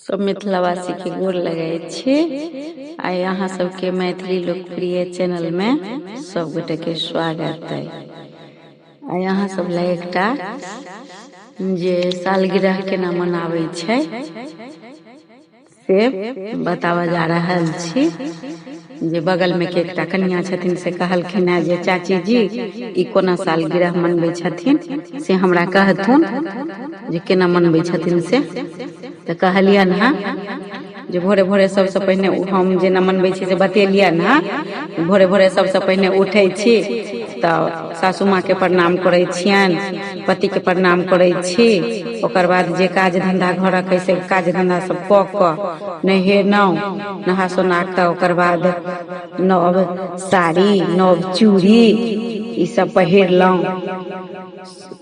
सब मिथिलावासीके गोर लगै छी। आइ अहाँ सबके मैथिली लोकप्रिय चैनलमे सब गोटेके स्वागत अइ। आइ अहाँ सब लए एकटा जे सालगिरह केना मनाबै छै से बताबऽ जा रहल छी। जे बगलमे के एकटा कनिया छथिन से कहलखिन हेँ जे चाची जी ई कोना सालगिरह मनबै छथिन से हमरा कहथुन जे केना मनबै छथिन से। तऽ कहलियनि हँ जे भोरे भोरे सबसँ पहिने हम जेना मनबै छी से बतेलियनि हँ। भोरे भोरे सबसँ पहिने उठै छी तऽ सासू माँके प्रणाम करै छियनि, पतिके प्रणाम करै छी। ओकर बाद जे काज धन्धा घरक अइ से काज धन्धा सब कऽ कऽ नहेलहुँ, नहा सोना कऽ ओकर बाद नव साड़ी नव चूड़ी ईसब पहिरलहुँ,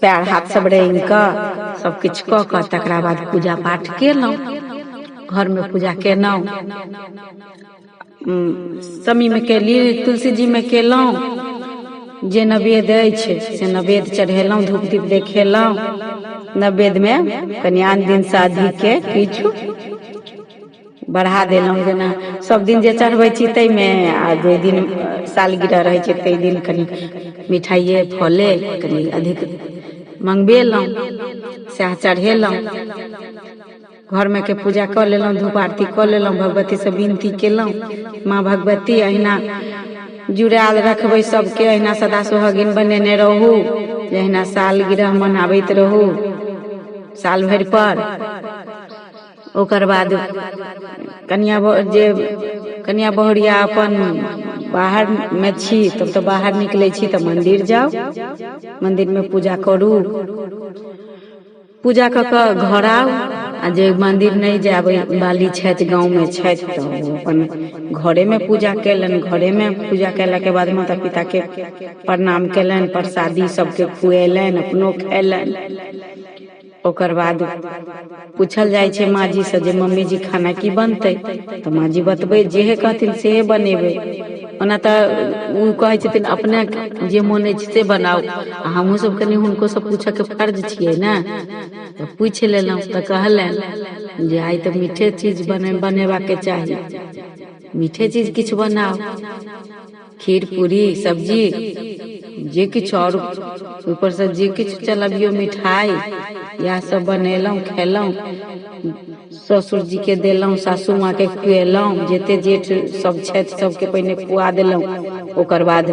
पयर हाथ सब रङ्गि कऽ सबकिछु कऽ कऽ तकरा बाद पूजा पाठ कयलहुँ, घरमे पूजा कयलहुँ, समीमे कयली, तुलसी जीमे कयलहुँ, जे नैवेद्य अछि से नैवेद्य चढ़ेलहुँ, धूप दीप देखेलहुँ। नैवेद्यमे कनि आन दिनसँ अधिकके किछु बढ़ा देलहुँ, जेना सब दिन जे चढ़बै छी ताहिमे आ जाहि दिन सालगिरह रहै छै ताहि दिन कनि मिठाइए फले कनि अधिक मङ्गबेलहुँ, सएह चढ़ेलहुँ। घरमे के पूजा कऽ लेलहुँ, धूप आरती कऽ लेलहुँ, भगवतीसँ विनती केलहुँ, माँ भगवती अहिना जुड़ायल रखबै सबके, अहिना सदा सोहागिन बनेने रहू, अहिना सालगिरह मनाबैत रहू साल भरि पर। ओकर बाद कनिया जे कनिया बहुरिया अपन बाहरमे छी तब तऽ बाहर निकलै छी तऽ मन्दिर जाउ, मन्दिरमे पूजा करू, पूजा कऽ कऽ घर आउ। आ जे मन्दिर नहि जाबै वाली छथि, गाँवमे छथि, तऽ ओ अपन घरेमे पूजा कयलनि। घरेमे पूजा कयलाके बाद माता पिताके प्रणाम कयलनि, प्रसादी सबके खुएलनि, अपनो खयलनि। ओकर बाद पूछल जाइ छै माँजीसँ जे मम्मी जी खाना की बनतै, तऽ माँजी बतबै जेहे कहथिन सेहे बनेबै। ओना तऽ ओ कहै छथिन अपने जे मोन अछि से बनाउ, आ हमहूँ सब कनि हुनको से पूछऽके फर्ज छियै ने, तऽ पूछि लेलहुँ। तऽ कहलनि जे आइ तऽ मीठे चीज बनेबाके चाही, मीठे चीज किछु बनाउ, खीर पूरी सब्जी जे किछु, आओर ऊपरसँ जे किछु चलबियौ मिठाइ, इएह सब बनेलहुँ खेलहुँ, ससुर जीके देलहुँ, सासू माँके खुएलहुँ, जते जेठ सब छथि सबके पहिने खुआ देलहुँ। ओकर बाद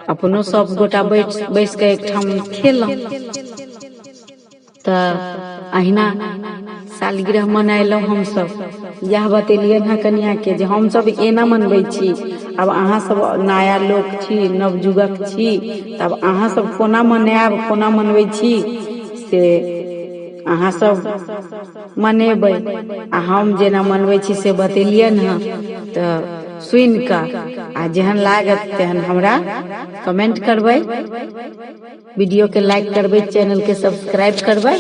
अपनो सब गोटा बैठ बैस कऽ एकठाम खेलहुँ। तऽ अहिना सालगिरह मनेलहुँ हमसब। इएह बतेलियनि हँ कनिआँके जे हमसब एना मनबै छी, आब अहाँ सब नया लोक छी, नवयुवक छी, तब अहाँ सब कोना मनायब, कोना मनबै छी से अहाँ सब मनेबै, आ हम जेना मनबै छी से बतेलियनि हँ। तऽ सुनि कऽ आ जेहन लागत तेहन हमरा कमेंट करबै, वीडियोके लाइक करबै, चैनलके सब्सक्राइब करबै।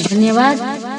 धन्यवाद।